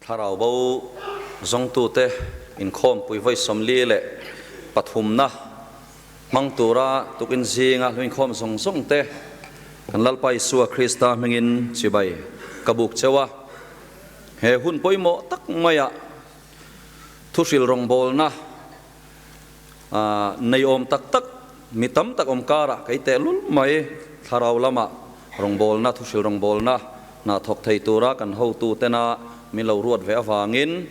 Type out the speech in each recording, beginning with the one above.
Thlarau bo zawngtute inkhawmpui vawi 43na hmang tura tukin zinga hlu inkhawm zawng zawng te kan Lalpa Isua Krista hmingin chibai ka buk cheu a. He hun pawimawh tak maia thuhril rawngbawlna Neiawm tak tak, mi tam tak awm karah kei tehlul mai thlarau lama rawngbawlna, thuhril rawngbawlna hna thawk thei tura kan hotutena min lo ruat ve avangin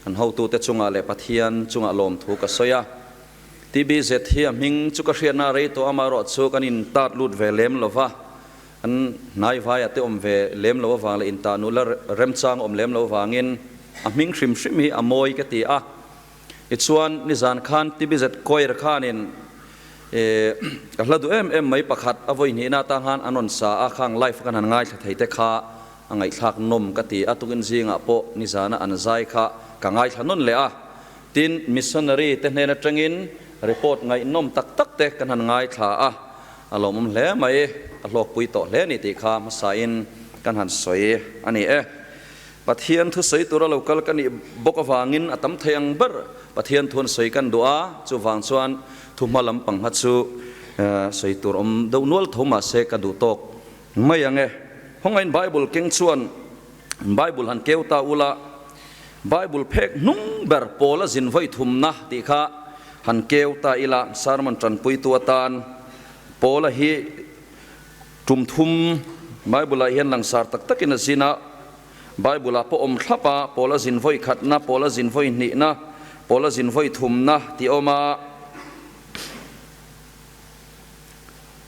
kan hotute chungah leh Pathian chungah lawmthu ka sawi a. TBZ hi a hming chu ka hriatna a rei tawh amaherawh chu kan intat lut ve lem lo va, kan hnaivaiah te awm ve lem lo avang leh intah nuh la remchang awm lem lo avangin a hming hrim hrim hi a mawi ka ti a. Tichuan, nizan khan TBZ Choir khanin ka hla duh em em mai pakhat a vawi hnihna atang khan an rawn sa a, khang live kan han ngaithla thei te kha a ngaihthlak nawm ka ti a, tukin zingah pawh nizana an zai kha ka ngaithla nawn leh a. Tin, missionary te hnen atangin report ngaihnawm tak tak te kan han ngaithla a, a lawmawm hle mai, a hlawkpui tawh hle a ni tih kha hmasain kan han sawi a ni e. Pathian thu sawi tura lo kal ka nih bawk avangin a tam thei ang ber Pathian thu an sawi kan duh a, chuvang chuan thu hma lampang kha chu sawi tur awm deuh nual tho mah se ka duh tawk mai ang e. Khawngain Bible keng chuan Bible han keu ta ula, Bible phek hnung ber Paula zin vawi thumna tih kha han keu ta ila sermon tanpuitu atan Paula hi Tum thum Bible-ah hian langsar tak takin a zin a, Bible-ah pawh awm thlap a, Paul a zin vawi khatna, Paul a zin vawi hnihna, Paul a zin vawi thumna tih a awm a.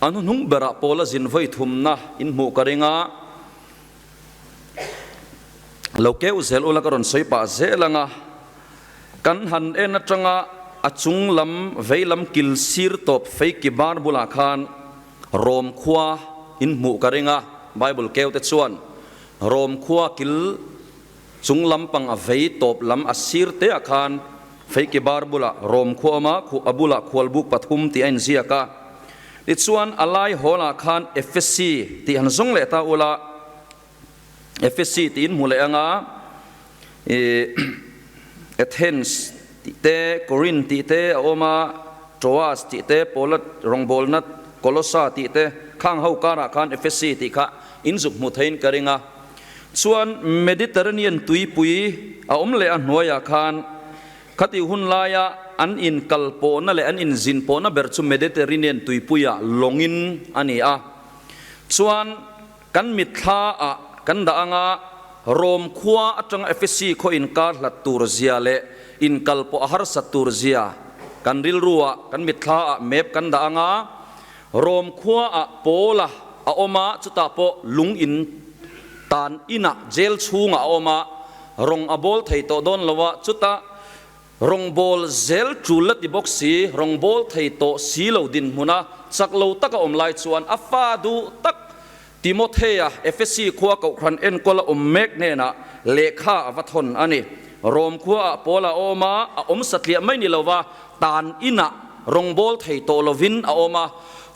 A hnuhnung berah Paul a zin vawi thumna in hmuh ka ring a, lo keu zel ula ka rawn sawi pah zel ang a. Kan han en atanga a chung lam vei lam kil sir tawp fei ki bar bulah khan Rom khua in hmuh ka ring a, Bible keu te chuan Rom khua kil chung lampang a vei tawp lam a sir te ah khan feiki bar bulah Rom khua awm a, a bulah khualbuk pathum tih a inziak a. Tichuan a lai hawl ah khan Efesi tih han zawng leh ta ula, Efesi tih in hmu leh ang a, ih Athens tih te, Korinth tih te a awm a, Troas tih te, Paula rawngbawlna Kolossa tih te, khang ho karah khan Efesi tih kha in zuk hmu theiin ka ring a. Chuan Mediterranean tuipui a awm leh a hnuaiah khan khatih hun laia an inkal pawhna leh an inzin pawhna ber chu Mediterranean tuipuiah lawngin a ni a. Chuan Kan mitthla ah kan dah anga Rom khua atanga Efesi khaw inkar hlat tur zia leh inkal pawh a harsat tur zia kan rilru ah kan mitthla ah map kan dah anga Rom khua ah Paula a awm a, chutah pawh lung in tan inah jail chhungah a awm a, rawng a bawl thei tawh dawn lo a, chutah Rawngbâwl zêl ṭûl la ti bawk si, rawngbâwl thei tawh si lo dinhmuna chak lo taka awm lai chuan a fa duh tak Timothea, Efesi khua kohhran enkawl a awm mêk hnênah lehkha a va thawn a ni. Rom khuaah Paul a awm a, a awm satliah mai ni lova tân inah rawngbâwl thei tawh lovin a awm a.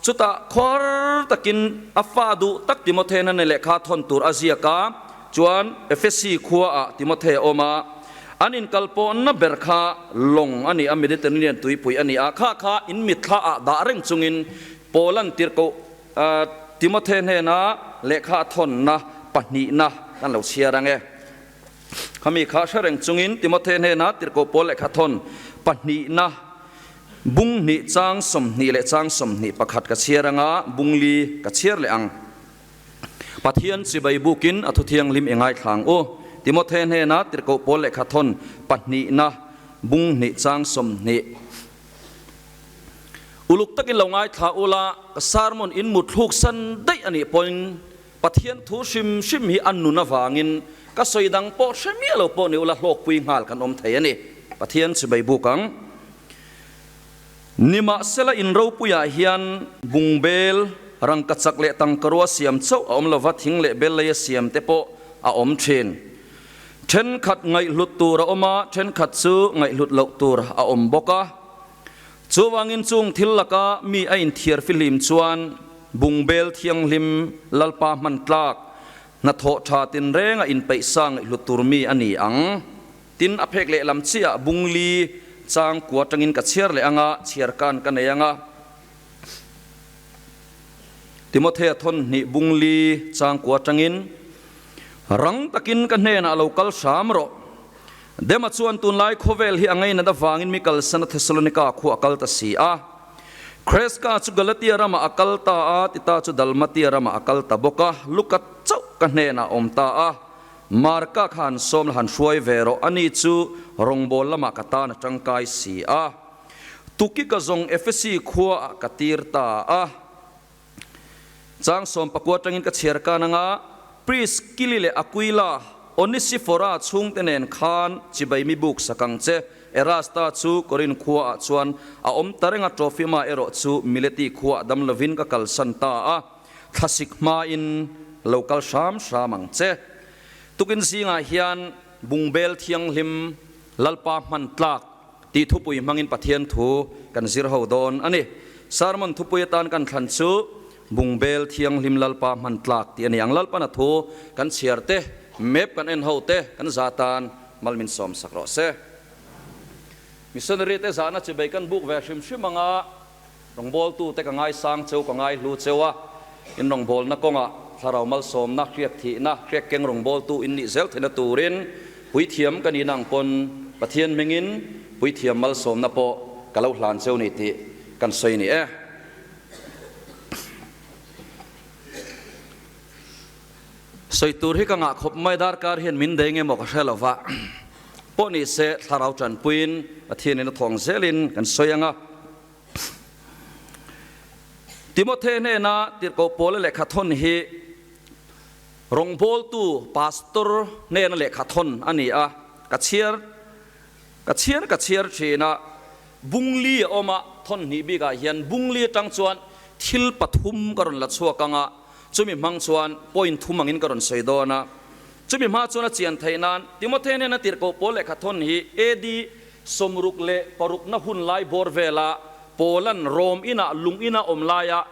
Chutah khuar takin a fa duh tak Timothea hnêna lehkha thawn tûr a ziak a. Chuan Efesi khuaah Timothea a awm a, an inkalpawhna ber kha lawng a ni a, Mediterranean tuipui a ni a, kha kha in mitthla ah dah reng chungin Paula'n tirhkoh Timothea hnena lehkha a thawnna pahnihna kan lo chhiar ang e. Khami kha hre reng chungin Timothea hnena tirhkoh Paul lehkha thawn pahnihna bung hnih chang 20 leh chang 21 ka chhiar ang a, bung li ka chhiar leh ang. Pathian chibai bukin a thu thianghlim i ngaithlang u. Timothe hnena tirhkoh pawl lehkha thawn pahnihna bung hnih chang 20. Uluk takin lo ngaithla ula, ka sermon in mutthluk san daih a nih pawhin Pathian thu hrim hrim hi a nun avangin ka sawi dang pawh hre miah lo pawh ni ula hlawkpui nghal kan awm thei a ni. Pathian chibai buk ang. Nimahsela in ropuiah hian bungbel, rangkachak leh tangkarua siam chauh a awm lova, thing leh bel leia siam te pawh a awm thin. Thenkhat ngaihhlut tur a awm a, thenkhat chu ngaihhlut loh tur a awm bawk a. Chuvangin chung thil laka mi a inthiar fihlim chuan bungbel thianghlim Lalpa hman tlak. Hnathawh tha tinrenga inpeih sa ngaihhlut tur mi a ni ang. Tin, a phek lehlam chiah bungli chang kua tangin ka chhiar leh anga chhiar kan ka nei anga. Timothea thawn hnih bungli chang kua tangin, Rang takin ka hnenah lo kal hram rawh. Dema chuan tunlai khawvel hi a ngainat avangin mi kalsan a Thessalonika khua a kal ta si a. Kreska chu Galatia ramah a kal ta a, Tita chu Dalmatia ramah a kal ta bawk a, Luka chauh ka hnenah a awm ta a. Marka kha han sawm la han hruai ve rawh, ani chu rawngbâwl lamah ka tan a tangkai si a. Tukika zawng Efesi khuaah ka tir ta a. Chang 14 atangin ka chhiar kan anga, Priskili leh Akuila, Onisifora chhungte nen khan chibai mi buk sak ang che. Erasta chu Korin khuaah chuan a awm ta reng a, Trofima erawh chu Mileti khuaah dam lovin ka kalsan ta a, thlasik hmain lo kal hram hram ang che. Tukin zingah hian bungbel thianghlim Lalpa hman tlak Tih thupui hmangin Pathian thu kan zir ho dawn a ni. Sermon thupui atan kan thlan chu Bungbel Thianghlim Lalpa hman tlak tih a ni ang. Lalpana thu kan chhiar te, map kan en ho te kan za tan mal min sawm sak rawh se. Missionary te zahna chibei kan buk ve hrim hrim anga rawngbawltu te ka ngaisang cheu ka ngaihlu cheu a, in rawngbawlna kawngah thlarau malsawmna, hriak thihna, hriak keng rawngbawltu in nih zel theihna turin Puithiam ka nihna ang pawn Pathian hmingin puithiam malsawmna pawh ka lo hlan cheu ni tih kan sawi ni e. Sawi tur hi ka ngah khawp mai darkar hian min dei nge maw ka hre lo va, pawh ni se thlarau tanpuiin Pathianin a thawng zelin kan sawi ang a. Timothe hnena tirhkoh Paula lehkha thawn hi Rawngbawltu pastor hnena lehkha thawn a ni a, ka chhiar ka chhiar ka chhiar thin a, Bungli a awm a, thawn hnih bikah hian Bungli atang chuan thil pathum ka rawn la chhuak ang a, chumi hmang chuan point thum angin ka rawn sawi dawn a, chumi hma chuan a chian theih nan Timothe hnena tirhkoh pawl lehkha thawn hi AD 66 na hun lai bawr vela Paula'n Rom inah lung ina awm laia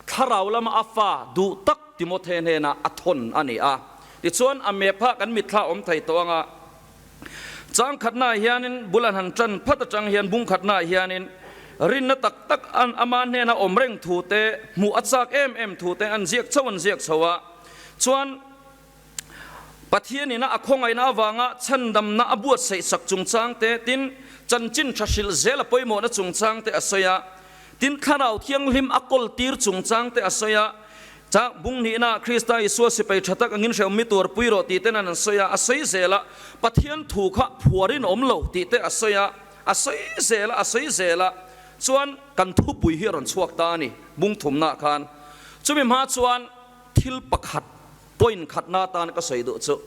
Thlarau lama a fa duh tak Timothe hnenah a thawn a ni a. Tichuan, a mepha kan mitthla awm thei tawh ang a. Chang khatnaah hianin bul an han tan phat atang hian bung khatnaah hianin rinna tak tak an ama hnena awm reng thu te, hmuh a chak em em thu te an ziak chho an ziak chho a. Chuan, Pathianina a khawngaihna avanga chhandamna a buatsaih sak chungchang te, tin, chanchin tha hrilh zel a pawimawhna chungchang te a sawi a. Tin, Thlarau Thianghlim a kawltir chungchang te a sawi a, Chak bung hnihna Krista Isua sipai tha tak angin hrehawm mi tuarpui rawh tih ten an sawi a, a sawi zel a, Pathian thu kha phuarin awm lo tih te a sawi a, a sawi zel a, a sawi zel a, chuan kan thupui hi a rawn chhuak ta a ni, bung thumnaah khan. Chumi hma chuan thil pakhat, point khatna atan ka sawi duh chu,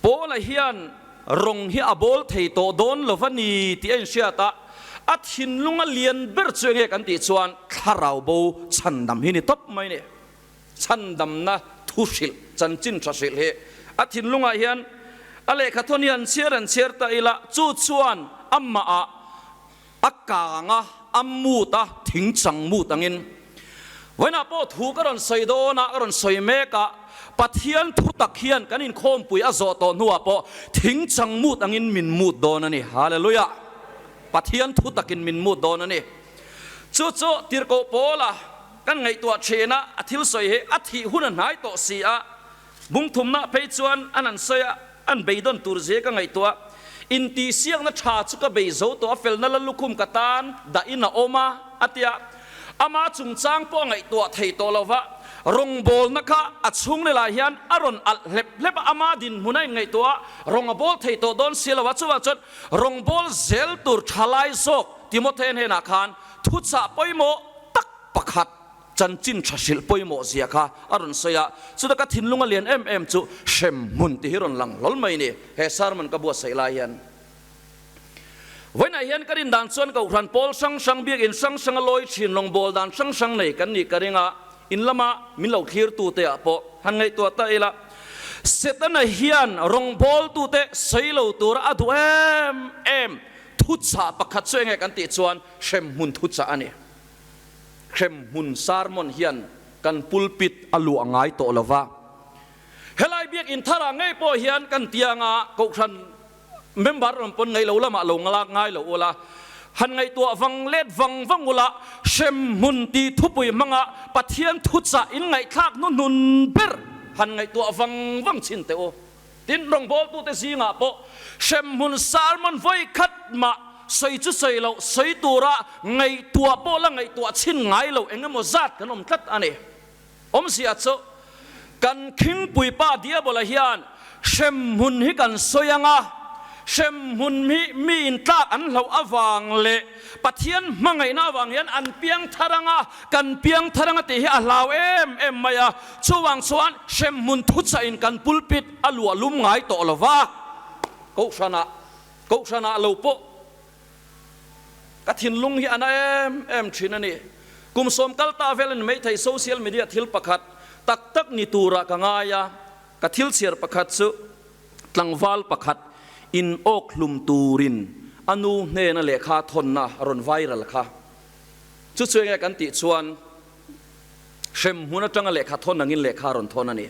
Paula hian rawng hi a bawl thei tawh dawn lo va ni tih a inhriat a, a thinlung a lian ber chu enge kan tih chuan thlarau bo chhandam hi ni tawp mai ni. Chhandamna thu hrilh, chanchin tha hrilh hi a thinlungah hian a lehkha thawn hi an chhiar an chhiar ta ila, chu chuan amahah A kang a, a mut a, thing chang mut angin. Vawiinah pawh thu ka rawn sawi dawn a, ka rawn sawi mek a, Pathian thu tak hian kan inkhawmpui a zawh tawh hnuah pawh thing chang mut angin min mut dawn a ni. Hallelujah! Pathian thu takin min mut dawn a ni. Chu chu Tirhkoh Paula kan ngaihtuah thin a, a thil sawi hi a thih hun a hnai tawh si a, Bung thumna phei chuan an an sawi a, an beidawn tur zia ka ngaihtuah. Intihsiakna tha chu ka bei zo tawh a, felna la lukhum ka tan dahin a awm a, a ti a. Ama chungchang pawh a ngaihtuah thei tawh lo va, rawngbawlna kha a chhungril ah hian a rawn alh hlep hlep a, ama dinhmun a inngaihtuah a, rawng a bawl thei tawh dawn si lo a, chuvang chuan rawngbâwl zel tur thalai zawk Timothea hnenah khan thuchah pawimawh tak pakhat Chanchin tha hrilh pawimawh zia kha a rawn sawi a, chuta ka thinlung a lian em em chu hrem hmun tih hi rawn lang hlawl mai ni, he sermon ka buatsaih lai hian. Vawiinah hian ka rin dan chuan Kohhran pawl hrang hrang, biakinn hrang hrang a lawi thin rawngbâwl dan hrang hrang nei kan nih ka ring a, in lama min lo thlirtute ah pawh han ngaihtuah ta ila, Setana hian rawngbâwltute sawi lo tura a duh em em thuchah pakhat chu enge kan tih chuan hrem hmun thuchah a ni. Hremhmun sermon hian kan pulpit a luah ngai tawh lo va. Helai biakinn tharah ngei pawh hian kan tianga kohhran member rawn pawn ngaih lo lamah lo lak ngai lo ula, han ngaihtuah vang let vang vang ula, hremhmun ti thupui hmanga Pathian thuchah in ngaihthlak hnuhnun ber han ngaihtuah vang vang chhin teh u. Tin, rawngbawltute zingah pawh hremhmun sermon vawi khat mah sawi chu sawi loh, sawi tura ngaihtuah pawh la ngaihtuah chhin ngai lo eng emaw zat kan awm tlat a ni. Awmzia chu kan khingpui pa Diabola hian hremhmun hi kan sawi ang a, hremhmun hi mi intlak an hlauh avang leh Pathian hmangaihna avang hian an piang thar ang a, kan piang thar ang a tih hi a hlau em em mai a. Chuvang chuan hremhmun thuchah-in kan pulpit a luah lum ngai tawh lo va, Kohhranah, Kohhranah lo pawh ka thinlung hi a na em em thin a ni. Kum sawm kal ta vel a ni maithei social media thil pakhat tak tak ni turah ka ngai a, ka thil chhiar pakhat chu tlangval pakhat in awk hlum turin a nu hnena lehkha thawnna rawn viral kha. Chu chu enge kan tih chuan Hremhmun atanga lehkha thawn angin lehkha a rawn thawn a ni.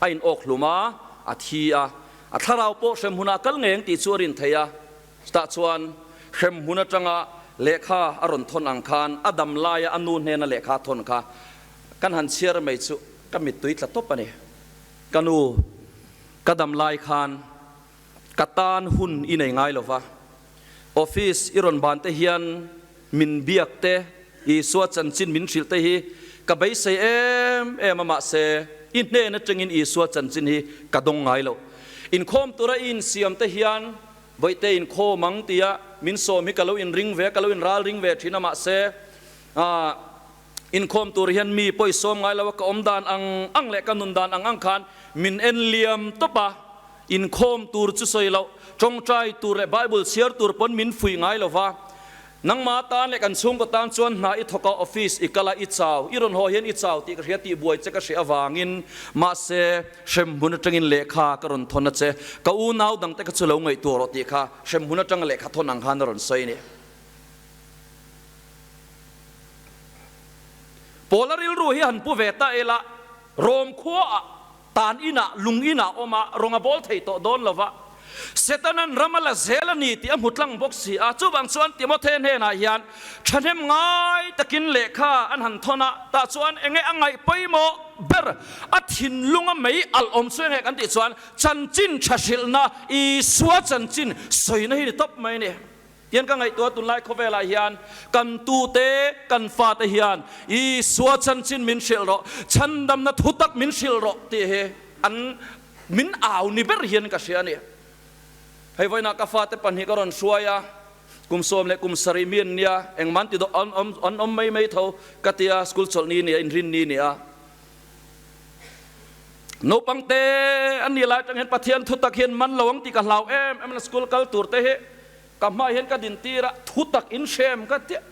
A in awk hlum a, a thi a, a thlarau pawh hremhmunah kal ngei ang tih chu a rin thei a. Chutah chuan hremhmun atanga lehkha a rawn thawn ang khan a dam laia a nu hnena lehkha a thawn kha kan han chhiar mai chu ka mittui tla tawp a ni. Ka nu, ka dam lai khan ka tan hun i nei ngai lo va, Office i rawn ban te hian min biak te, Isua chanchin min hrilh te hi ka beisei em em a, mahse i hnen atangin Isua chanchin hi ka dawng ngai lo. Inkhawm tura i insiam te hian Bawihte inkhawm ang tia min sawm hi ka lo inring ve a, ka lo inral ring ve thin a, mahse inkhawm tur hian mi pawh i sawm ngai lo a, ka awm dan ang ang leh ka nun dan ang ang khan min en liam tawp a. Inkhawm tur chu sawi loh, tawngtai tur leh Bible chhiar tur pawn min fuih ngai lo va. Nangmah tan leh kan chhungkaw tan chuan hna i thawk a, office i kal a, i chau, i rawn haw hian i chau tih ka hria tih buai che ka hreh avangin mahse hremhmun atangin lehkha ka rawn thawn a che, ka unau dangte kha chu lo ngaihtuah rawh tih kha hremhmun atanga lehkha thawn ang khan a rawn sawi a ni. Paula rilru hi han pu ve ta ila, Rom khuaah Tan inah, lung inah awm a, rawng a bawl thei tawh dawn lo va. Setanan ram a la zel a ni tih a hmu tlang bawk si a. Chuvang chuan Timothe hnenah hian thahnem ngai takin lehkha an han thawn a, tah chuan enge a ngaih pawimawh ber, a thinlunga mei alh awm chu enge kan tih chuan chanchin tha hrilhna, Isua chanchin sawina hi ni tawp mai a ni. Tian ka ngaihtuah tunlai khawvelah hian kan tute, kan fate hian Isua chanchin min hrilh rawh, chhandamna thu tak min hrilh rawh tih hi an min au ni ber hian ka hria a ni. Hei vawiinah ka fate pahnih ka rawn hruai a, kum sawm leh kum sarih mi an nia, engmah an ti dawh an awm an awm mai mai tho ka tia, school chawlh ni nia, inrin ni nia. Naupang te an nih lai atang hian Pathian thu tak hian man lo ang tih ka hlau em em a, school kal tur te hi Ka hmai hian ka din tir a, thu tak in hrem ka tia,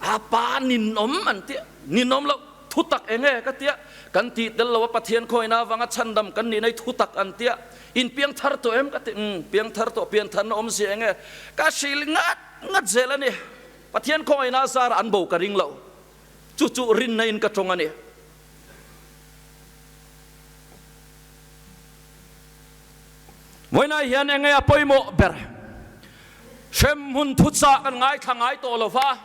a pa ninawm an tia, ninawm loh thu tak eng nge ka tia, kan tih tel lo a Pathian khawina avanga chhandam kan nih nei thu tak an tia, in piang thar tawh em ka ti, umm piang thar tawh, pian tharna awmzia eng nge ka hril ngat ngat zel a ni, Pathian khawina a zar an bo ka ring lo, chu chu rinna in ka tawng a ni. Vawiinah hian enge a pawimawh ber? Hremhmun thuchah kan ngaithla ngai tawh lo va,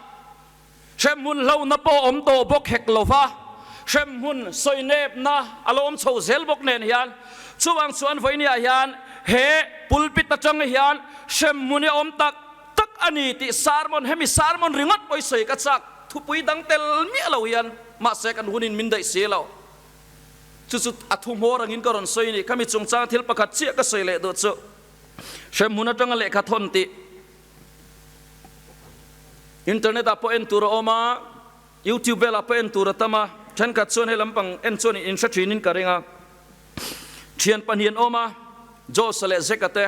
hremhmun hlauhna pawh awm tawh bawk hek lo va, hremhmun sawinepna a lo awm chho zel bawk nen hian chuvang chuan vawiiniah hian he pulpit atang hian hremhmun hi a awm tak tak a ni tih sermon, hemi sermon ringawt pawh i sawi ka chak, thupui dang tel miah lo hian mahse kan hunin min daih si lo. Chu chu a thu hmawr angin ka rawn sawi a ni. Khami chungchanga thil pakhat chiah ka sawi leh duh chu hremhmun atanga lehkha thawn tih internet ah pawh en tur a awm a, YouTube velah pawh en tur a tam a, thenkhat chuan he lampang en chuan in hre thinin ka ring a. Thian pahnih an awm a, Josh-a leh Zack-a te.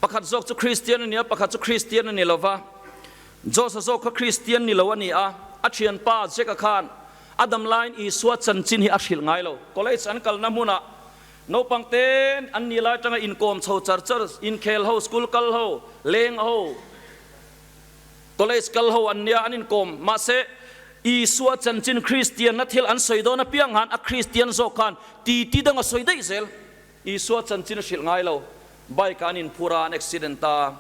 Pakhat zawk chu Kristian a ni a, pakhat chu Kristian a ni lo va. Josh-a zawk kha Kristian ni lo a ni a, a thianpa Jack-a khan a dam laiin Isua chanchin hi a hrilh ngai lo. College an kalna hmunah naupang te an nih lai atanga inkawm chho char char, inkhel ho, school kal ho, leng ho, college kal ho an nia, an inkawm. Mahse. Isua chanchin Kristianna thil an sawi dawn apiang han a Kristian zawk khan titi dang a sawi daih zel. Isua chanchin a hrilh ngai lo. Bike ah an inphur a, an accident a,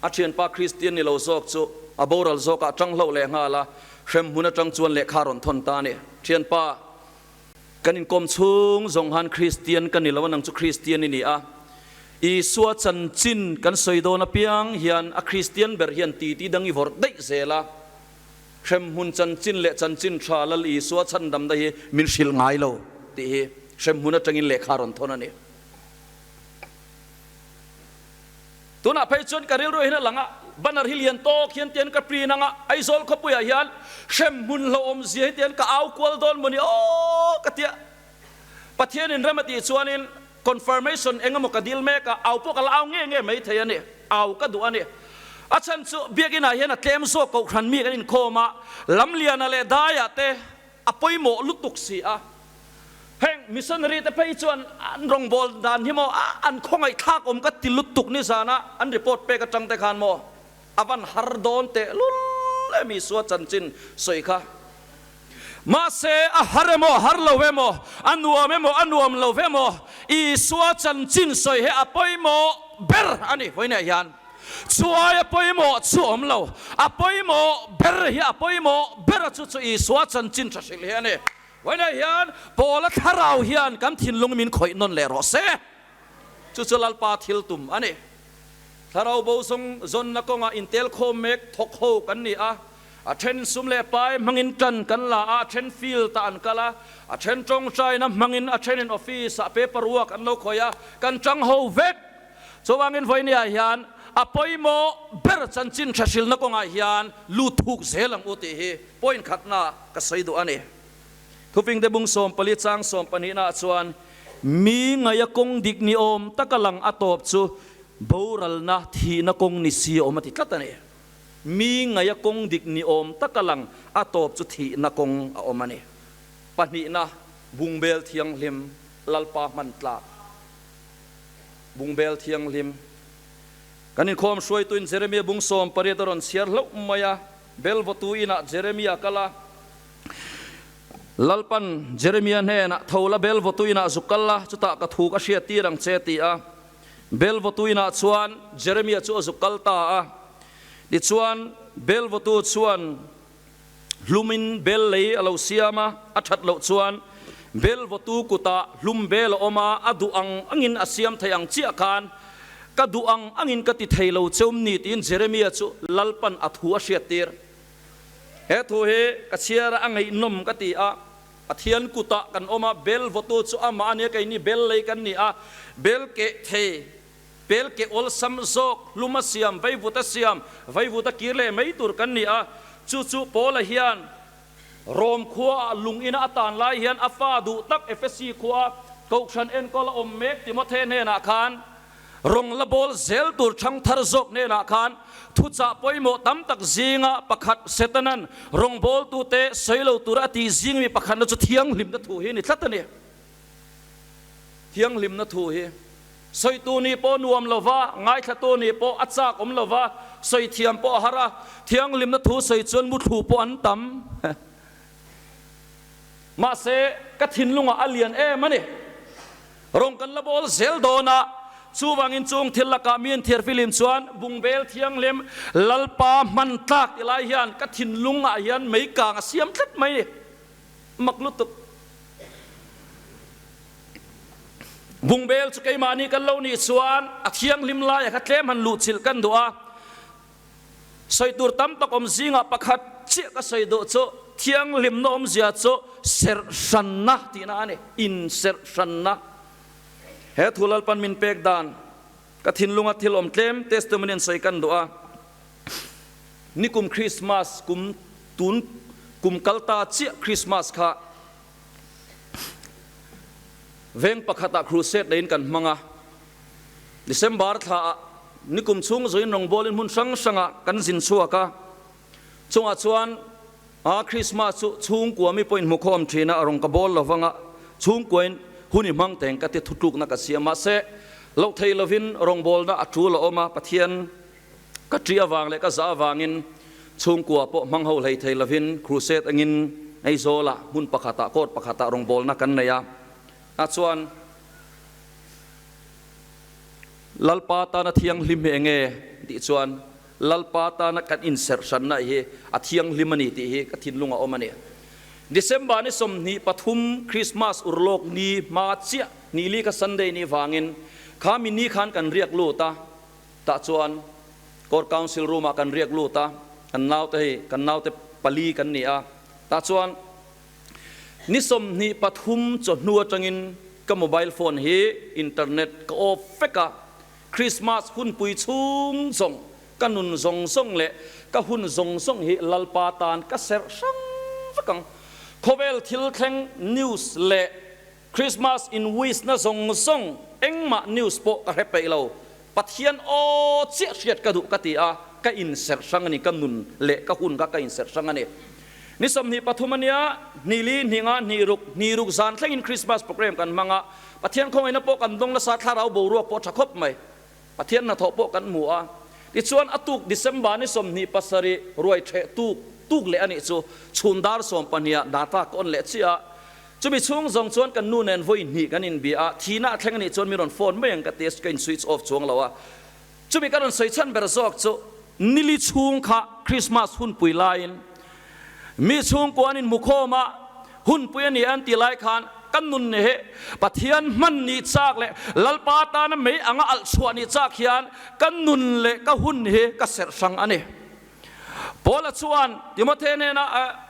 a thianpa Kristian ni lo zawk chu a boral zawkah a tang hlauh leh nghal a, hremhmun atang chuan lehkha a rawn thawn ta a ni. Thianpa, kan inkawm chhung zawng han Kristian ka ni lo a, nang chu Kristian i ni a. Isua chanchin kan sawi dawn apiang hian a Kristian ber hian titi dang i vawrh daih zel a. Hremhmun chanchin leh chanchin tha Lal Isua chhandamna hi min hrilh ngai lo tih hi hremhmun atangin lehkha a rawn thawn a ni. Tunah phei chuan ka rilru hian a lang a, banner hi lian tawk hian tian ka print anga Aizawl khawpuiah hian hremhmun hlauhawmzia hi tian ka au kual dawn maw ni aw ka tia. Pathianin rem a tih chuanin Confirmation eng emaw ka dil mek a, au pawh ka la au nge nge mai thei a ni, au ka duh a ni. A chhan chu Biakinah hian a tlem zawk kohhran mi kan inkhawm a, Lamliana leh Daiah te a pawimawh lutuk si a. Heng missionary te phei chuan an rawngbâwl dan hi maw an khawngaihthlak awm ka ti lutuk nizana an report pek atang te khan maw a van har dawn tehlul em Isua chanchin sawi kha. Mahse, a har emaw, a har lo emaw, a nuam emaw, a nuam lo emaw, Isua chanchin sawi hi a pawimawh ber a ni. Vawiinah hian chuai a pawimawh chu awm lo, a pawimawh ber hi a pawimawh ber a chu chu Isua chanchin tha hrilh hi a ni. Vawiinah hian Paula thlarau hian kan thinlung min khawih nawn leh rawh se. Chu chu Lalpa thil tum a ni. Thlarau bo zawng zawnna kawngah intel khawm mek thawk ho kan ni a. A then sum leh pai hmangin tan kan la a, a then field ah an kal a, a then tawngtaina hmangin, a thenin office ah paper work an lo khawih a, kan tang ho vek. Chuvangin vawinia hian a pawimawh ber chanchin tha hrilna kawngah hian lut thuk zel ang u tih hi point khatna ka sawi duh a ni. Thupingte bung 14 chang sawmpahnihna ah chuan mi ngaia kawng dik ni awm taka lang a tawp chu boralna thihna kawng ni si awm a ti tlat a ni. Mi ngaia kawng dik ni awm taka lang a tawp chu thihna kawng a awm a ni. Pahnihna, Bungbel Thianghlim, Lalpa hman tlak. Bungbel Thianghlim. Kan inkhawm hruaituin Jeremia bung 18 a rawn chhiar hlauh mai a, bel vawtu inah Jeremia a kal a. Lalpan Jeremia hnenah, Tho la bel vawtu inah zuk kal la, chutah ka thu ka hriat tir ang che, ti a. Bel vawtu inah chuan Jeremia chu a zuk kal ta a. Tichuan, bel vawtu chuan hlumin bel lei a lo siam a, a that loh chuan bel vawtu kutah hlum bel a awm a, a duh ang angin a siam thei ang chiah khan ka duh ang angin ka ti thei lo cheum ni tiin Jeremia chu Lalpan a thu a hriattir. He thu hi ka chhiar a, a ngaihnawm ka ti a. Pathian kutah kan awm a, bel vawtu chu amah a nia, keini bel lei kan ni a, bel keh thei, bel keh awlsam zawk, hlum a siam, vaivut a siam, vaivut a kir leh mai tur kan ni a, chu chu Paula hian Rom khuaah lung ina a tan lai hian a fa duh tak Efesi khua Kohhran enkawl a awm mek Timothe hnenah khan Rawng la bawl zel tur ṭhangthar zawk hnenah khan thuchah pawimawh tam tak zinga pakhat Setanan rawngbawltute sawi lo tura a tih zing mi pakhatna chu thianghlimna thu hi a ni tlat a ni. Thianghlimna thu hi sawitu nih pawh nuam lo va, ngaithlatu nih pawh a chak awm lo va, sawi thiam pawh a har a, thianghlimna thu sawi chuan muthlu pawh an tam. Mahse, ka thinlungah a lian em a ni. Rawng kan la bawl zel dawn a, chuvangin chung thil lakah mi inthiar filim chuan bungbel thianghlim Lalpa hman tlak ti lai hian ka thinlungah hian mei kang a siam tlat mai ni. Mak lutuk. Bungbel chu keimahni kan lo nih chuan a thianghlim laia kha tlem han luhchilh kan duh a, Sawi tur tam tak awm zingah pakhat chiah ka sawi duh chu thianghlimna awmzia chu serh hranna tihna a ni, inserh hranna. He thu Lalpan min pek dan ka thinlunga thil awm tlem testimony an sawi kan duh a. Nikum Christmas kum tun kum kal ta chiah Christmas kha veng pakhatah crusade neiin kan hmang a. December thlaah nikum chhung zuin rawngbawlin hmun hrang hrangah kan zin chhuak a, chungah chuan a Christmas chu chhungkua mi pawhin hmukhawm thin a, a rawn ka bawl lo vang a, chhungkuain hun i hmang teng ka ti thutlukna ka siam. Mahse, loh thei lovin rawngbawlna a tul a awm a, Pathian ka ṭi avang leh ka zah avangin Chhungkua pawh hmang ho hlei thei lovin crusade angin Aizawlah hmun pakhatah court pakhatah rawngbawlna kan nei a. A chuan Lalpa tana thianghlim hi enge tih chuan Lalpa tana kan inserh hranna hi a thianghlim a ni tih hi ka thinlung a awm a ni. December ni 23 Christmas urlawk ni hma chiah ni li kha Sunday ni vangin kha mi ni khan kan riak lut a, tah chuan Court Council room ah kan riak lut a, kan naute hei kan naute pali kan ni a, tah chuan Ni 23 chawhnu atangin ka mobile phone hi internet ka off vek a, Christmas hunpui chhung zawng, ka nun zawng zawng leh ka hun zawng zawng hi Lalpa tan ka serh hrang vek ang. Khawvel thil thleng news leh Christmas in wish na zawng zawng engmah news pawh ka hre peih lo. Pathian aw chiah hriat ka duh ka ti a, ka inserh hrang a ni, ka nun leh ka hun kha ka inserh hrang a ni. Ni 23 a nia, hnih li, hnih nga, hnih ruk, hnih ruk zan thlengin Christmas program kan hmang a, Pathian khawngaihna pawh kan dawng nasa, thlarau boruak pawh a tha khawp mai. Pathian hnathawh pawh kan hmu a. Tichuan a tuk December ni 27 ruai theh tuk tuk leh a nih chu chhun dar sawmpahnih ah data ka on leh chiah a. Chumi chhung zawng chuan kan nu nen vawi hnih kan inbia a, thihna a thleng a nih chuan min rawn phone mai ang ka ti a, ka in switch off chuang lo a. Chumi ka rawn sawi chhan ber zawk chu nili chhung kha Christmas hunpui laiin mi chhungkua an inhmukhawm a, hunpui a ni an tih lai khan ka nun hi Pathian hman nih chak leh Lalpa tana mei anga alh chhuah nih chak hian ka nun leh ka hun hi ka serh hrang a ni. Paula chuan Timothe hnenah,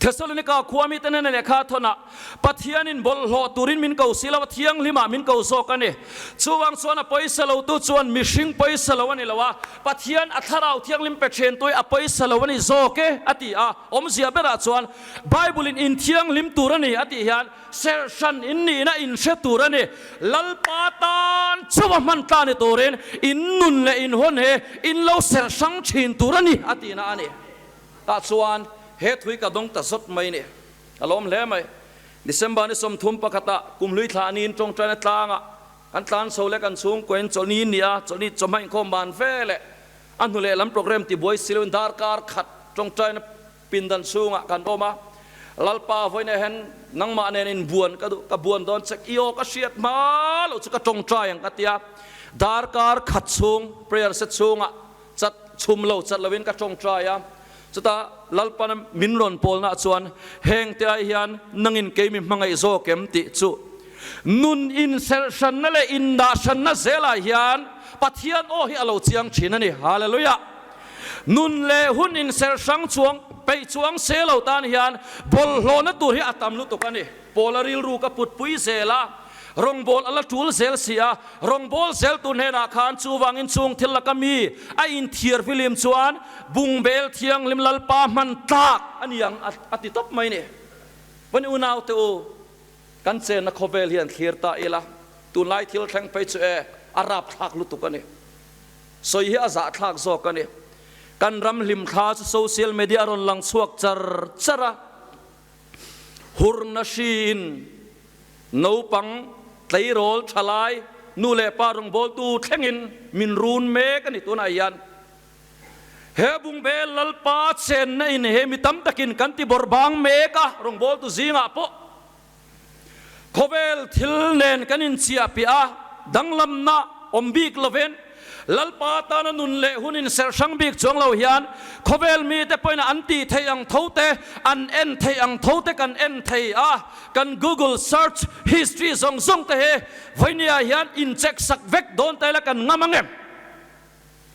Thessalonika khua mite hnena lehkha a thawn a, Pathianin bawlhhlawh turin min ko si lo a, thianghlimah min ko zawk a ni. Chuvang chuan a pawisa lotu chuan mihring pawisa lo a ni lo a, Pathian a thlarau thianghlim pe ṭhentu hi a pawisa lo a ni zawk e, a ti a. Awmzia berah chuan Bible-in in thianghlim tur a ni a tih hian serhhran in nihna in hre tur a ni. Lalpa tan chauha hman tla ni turin in nun leh in hawn hi in lo serhhrang ṭhin tur a ni a tihna a ni. Tah chuan he thui ka dawng ta zawt mai ni. A lawm hle mai. December ni 31 ah kumhlui thla niin tawngtaina tlangah kan tlan chho leh kan chhungkuain chawlhni ni a, chawlhni chawhma inkhawm ban ve leh a hnu leh lam program tibuai si loin darkar khat tawngtaina pindan chhungah kan awm a. Lalpa vawiin ah hian nangmah nen inbuan ka duh, ka buan dawn che, i aw ka hriat hma loh chu ka tawngtai ang ka ti a. Darkar khat chhung prayer set chhungah Chat chhum lo chat loin ka tawngtai a, chutah Lalpana min rawn pawlna chuan heng te ai hian nangin kei mi hmangaih zawk em tih chu nun inserhhranna leh indahhranna zelah hian Pathian aw hi a lo chiang thin a ni. Hallelujah! Nun leh hun inserhhrang chuang peih chuang se lo tan hian bawlhhlawhna tur hi a tam lutuk a ni. Pawla rilru ka putpui zel a, Rawngbâwl a la ṭûl zêl si a, rawngbâwl zêltu hnênah khân chuvângin chûng thil laka mi a inthiar filim chuan bungbêl thianghlim Lalpa hman tlâk a ni ang a ti tawp mai ni. Vani unaute u, kan chênna khawvêl hian thlir ta ila, tûnlai thil thleng phei chu e, a râpthlâk lutuk a ni. Sawi hi a zahthlâk zâwk a ni. Kan ram hlimthla chu social media a rawn lang chhuak char char a. Hurna hriin naupang, tleirawl, thalai, nu leh pa rawngbawltu thlengin min run mek a ni tunah hian. He bungbel Lalpa chenna in he mi tam takin kan ti bawrh bang mek a, rawngbawltu zingah pawh khawvel thil nen kan inchiah piah a, danglamna awm bik lovin Lalpa tana nun leh hun inserh hrang bik chuang lo hian khawvel mite pawhin an tih theih ang tho te, an en theih ang tho te kan en thei a, kan Google search history zawng zawng te hi vawinia hian in check sak vek dawn ta ila kan ngam ang em?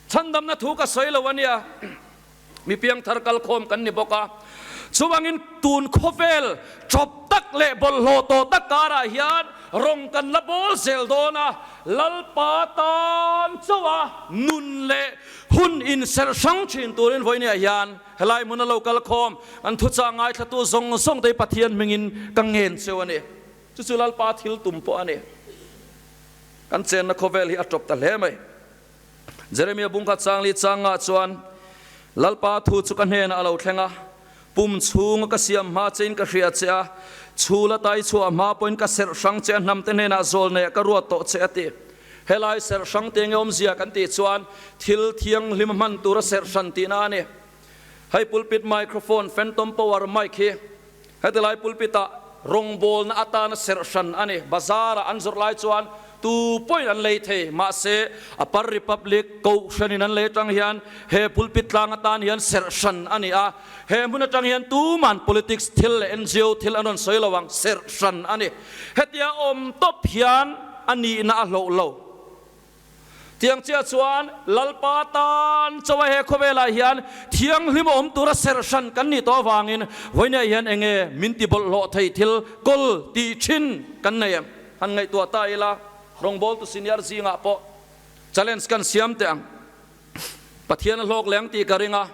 Chhandamna thu ka sawi lo a nia. Mi piangthar kalkhawm kan ni bawk a, chuvangin tun khawvel chawp tak leh bawlhhlawh tawh tak karah hian rawng kan la bawl zel dawn a, Lalpa tan chauha nun leh hun inserh hrang thin turin vawinia hian helai hmuna lo kalkhawm kan thuchah ngaithlatu zawng zawng te hi Pathian hmingin ka ngen cheu a ni. Chu chu Lalpa thil tum pawh a ni. Kan chenna khawvel hi a tawp ta hle mai. Jeremia bungkhat changli changah chuan, Lalpa thu chu ka hnenah a lo thleng a, pum chhunga ka siam hma chein ka hria che a, chhula tai chhuah hma pawhin ka serh hrang che a, hnamte hnenah zawl neiah ka ruat tawh che, a ti. Helai serh hrang te nge awmzia kan tih chuan thil thianghlim hman tura serh hran tihna a ni. Hei pulpit microphone phantom power mic hi heti lai pulpit ah rawngbawlna atana serh hran a ni. Bazar ah an zawrh lai chuan tu pawhin an lei thei. Mahse Upper Republic Kohhranin an lei atang hian he pulpit tlang atan hian serh hran a ni a. He hmun atang hian tuman politics thil leh NGO thil an rawn sawi lo ang, serh hran a ni. Hetia awm tawp hian a nihna a hloh lo. Tiang chiah chuan Lalpa tan chawa he khawvelah hian thianghlim awm tura serh hran kan nih tawh avangin vawinia hian enge min ti bawlhhlawh thei thil kawl tih thin kan nei em? Han ngaihtuah ta ila, rawngbawltu senior zingah pawh challenge kan siam teh ang. Pathian a hlawk leng tih ka ring a,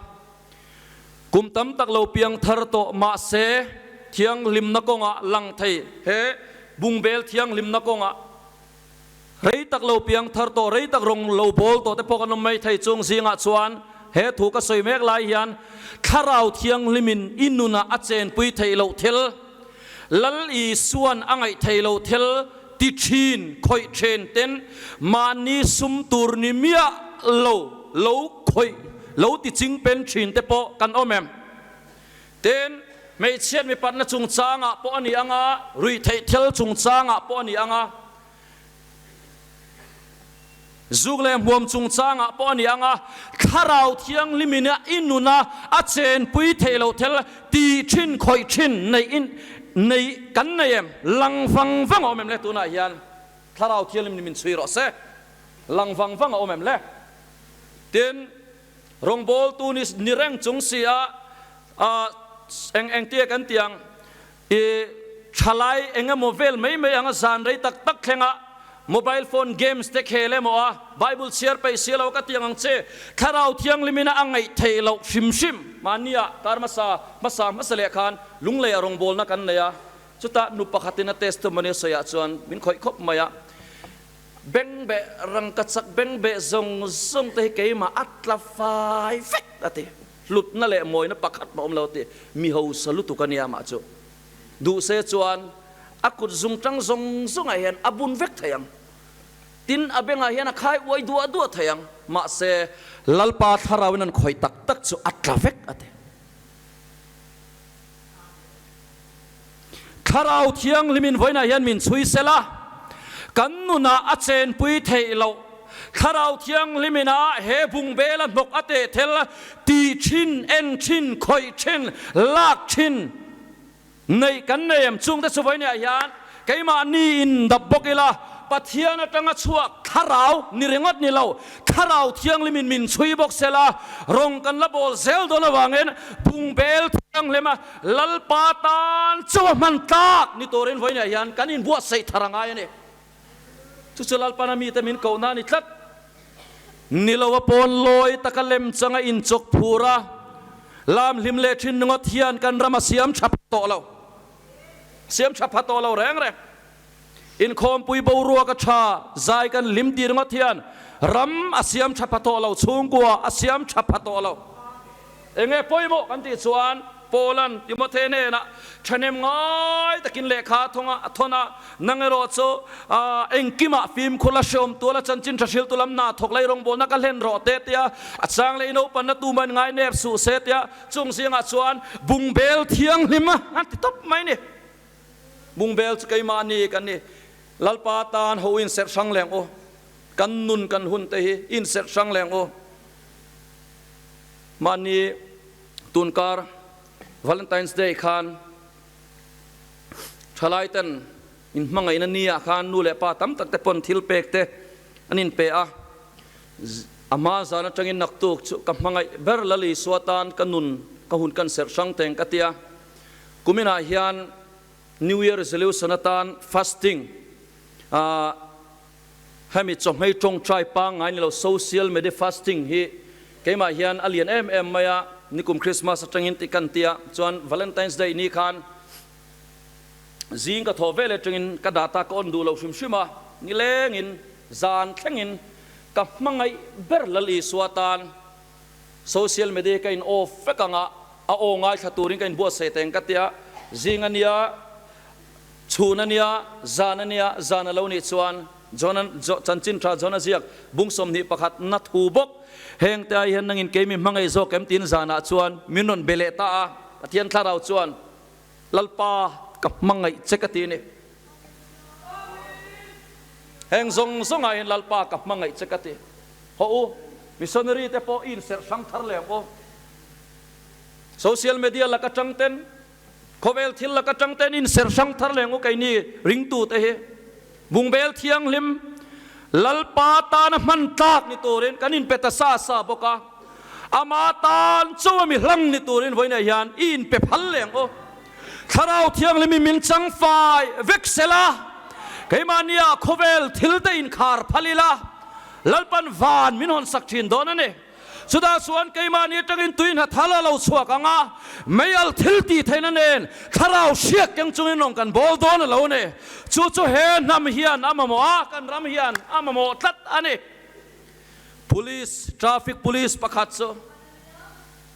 kum tam tak lo piang thar tawh mahse thianghlimna kawngah lang thei he bungbel thianghlimna kawngah Rei tak lo piang thar tawh, rei tak rawng lo bawl tawh te pawh kan awm mai thei. Chung zingah chuan he thu ka sawi mek lai hian Thlarau Thianghlimin i nunah a chenpui theih loh thil, Lal Isuan a ngaih theih loh thil ti thin, khawih then ten mahni sum tur ni miah lo, lo khawih, lo ti ching pen thin te pawh kan awm em? Tin, hmeichhiat mipatna chungchangah pawh a ni ang a, ruihtheih thil chungchangah pawh a ni ang a, zuk leh hmuam chungchangah pawh a ni ang a, Thlarau Thianghlimin a i nuna a chenpui theih loh thil tih thin khawih thin neih in nei kan nei em? Lang vang vang a awm em le tunah hian? Thlarau Thianghlim ni min chhui rawh se. Lang vang vang a awm em le? Tin, Rawngbawltu ni ni reng chung si a, eng eng tia kan ti ang, i thalai eng emaw vel mai mai anga zan rei tak tak thlenga mobile phone games te khel emaw a, Bible chhiar peih si lo ka ti ang ang che, Thlarau Thianghlimin a ngaih theih loh hrim hrim. Mahnia kar hmasa hmasa hmasa leh khan lunglei a rawngbawlna kan nei a, chutah nu pakhatin a testimony a sawiah chuan min khawih khawp mai a, Bengbeh rangkachak bengbeh zawng zawng te hi keimah a tla fai vek a ti. Hlutna leh mawina pakhat mah awm lo a ti. Mi hausa lutuk a nia mah chu. Duh se chuan a kut zung tang zawng zawngah hian a bun vek thei ang. Tin, a bengah hian a khai uai duah duah thei ang. Mahse, Lalpa thlarauin an khawih tak tak chu a tla vek a ti. Thlarau Thianghlimin vawiinah hian min chhui sel a, kan nunah a chenpui theih loh. Thlarau Thianghlimin a he bungbela hnawk a teh thel, tih thin, en thin, khawih thin, lak thin neih kan nei em? Chungte chu vawiinah hian keimahni in dap bawk ila, Pathian atanga chhuak Thlarau ni ringawt ni lo, Thlarau Thianghlimin min chhui bawk sela, rawng kan la bawl zel dawn avangin bungbel thianghlima Lalpa tan chaw a hman tlak ni turin vawiinah hian kan inbuatsaih thar a ngai a ni. Chu chu Lalpana mite min kohna a ni tlat. Ni lo a pawn lawi taka lem changa inchawk phur a, lam hlim leh thin ringawt hian kan ram a siam tha pha tawh lo. Siam tha pha tawh lo reng reng. Inkhawmpui boruak a tha, zai kan hlim ti ringawt hian ram a siam tha pha tawh lo, chhungkua a siam tha pha tawh lo. Enge pawimawh kan tih chuan Paula'n Timothe hnenah thahnem ngai takin lehkha a thawng a, a thawn a, Nang erawh chu engkimah fimkhur la hreawm tual a chanchin tha hriltu lam hna thawk lei rawngbawlna ka hlen rawh te tia a chang leh inaupanna tumahin ngai nep suh se tia chung zingah chuan bungbel thianghlim a an ti tawp mai ni. Bungbel chu keimahni kan ni. Lalpa tan ho inserh hrang leng u. Kan nun kan hun te hi inserh hrang leng u. Mahni tunkar Valentine's Day khan thalai ten in hmangaihna ni ah khan nu leh pa tam tak te pawn thil pek te an in pe a. A hma zan atangin naktuk chu ka hmangaih ber Lal Isua tan ka nun ka hun kan serh hrang teng ka tia. Kuminah hian New Year Resolution atan fasting ah hemi chawhmei tawngtai pangngai ni lo social media fasting hi keimah hian a lian em em mai a, nikum Christmas atangin tih kan tia chuan Valentine's Day ni khan zing ka thaw vel atangin ka data ka on duh lo hrim hrim a, nilengin zan thlengin ka hmangaih ber Lal Isua tan Social media ka in off vek ang a, a aw ngaithla turin ka inbuatsaih teng ka tia, zing a nia, chhun a nia, zan a nia, zan a lo nih chuan. John-a chanchin tha John-a ziak bung 21 na thu bawk. Heng te ai hian nangin kei mi hmangaih zawk em tiin zanah chuan min rawn be leh ta a, Pathian thlarau chuan Lalpa ka hmangaih che ka ti a ni. Heng zawng zawngah hian Lalpa ka hmangaih che ka ti. Hawh u, missionary te pawh i inserh hrang thar leh ang u. Social media laka tang ten, khawvel thil laka tang ten inserh hrang thar leh ang u keini ringtute hi. Bungbel thianghlim Lalpa tana hman tlak ni turin kan inpe ta sa sa bawk a, ama tan chaw a mi hlang ni turin vawiinah hian i inpe phal leh ang u. Thlarau Thianghlim i min chang fai vek sela, keimahnia khawvel thil te inkhar phal ila, Lalpan van min hawn sak thin dawn a ni. Chutah chuan keimahni atangin tui hnathal a lo chhuak ang a, meial thil tih theihna nen thlarau hriak keng chungin rawn kan bawl dawn a lo ni. Chu chu he hnam hian a mamawh a, kan ram hian a mamawh tlat a ni. Police, traffic police pakhat chu